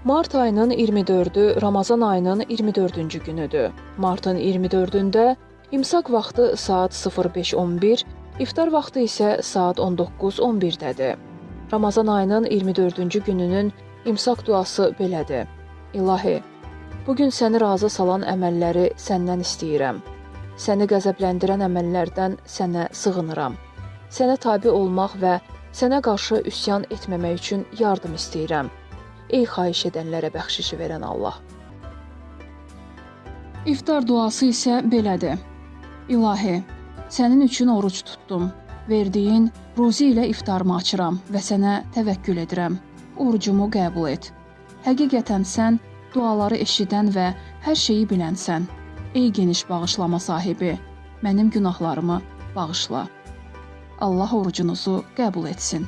Mart ayının 24-ü Ramazan ayının 24-cü günüdür. Martın 24-ündə imsak vaxtı saat 05:11, iftar vaxtı isə saat 19:11-dədir. Ramazan ayının 24-cü gününün imsak duası belədir. İlahi, bu gün səni razı salan əməlləri səndən istəyirəm. Səni qəzəbləndirən əməllərdən sənə sığınıram. Sənə tabe olmaq və sənə qarşı üsyan etməmək üçün yardım istəyirəm. Ey xahiş edənlərə bəxşişi verən Allah. İftar duası isə belədir. İlahi, sənin üçün oruc tutdum. Verdiyin ruzi ilə iftarımı açıram və sənə təvəkkül edirəm. Orucumu qəbul et. Həqiqətən sən duaları eşidən və hər şeyi bilənsən. Ey geniş bağışlama sahibi, mənim günahlarımı bağışla. Allah orucunuzu qəbul etsin.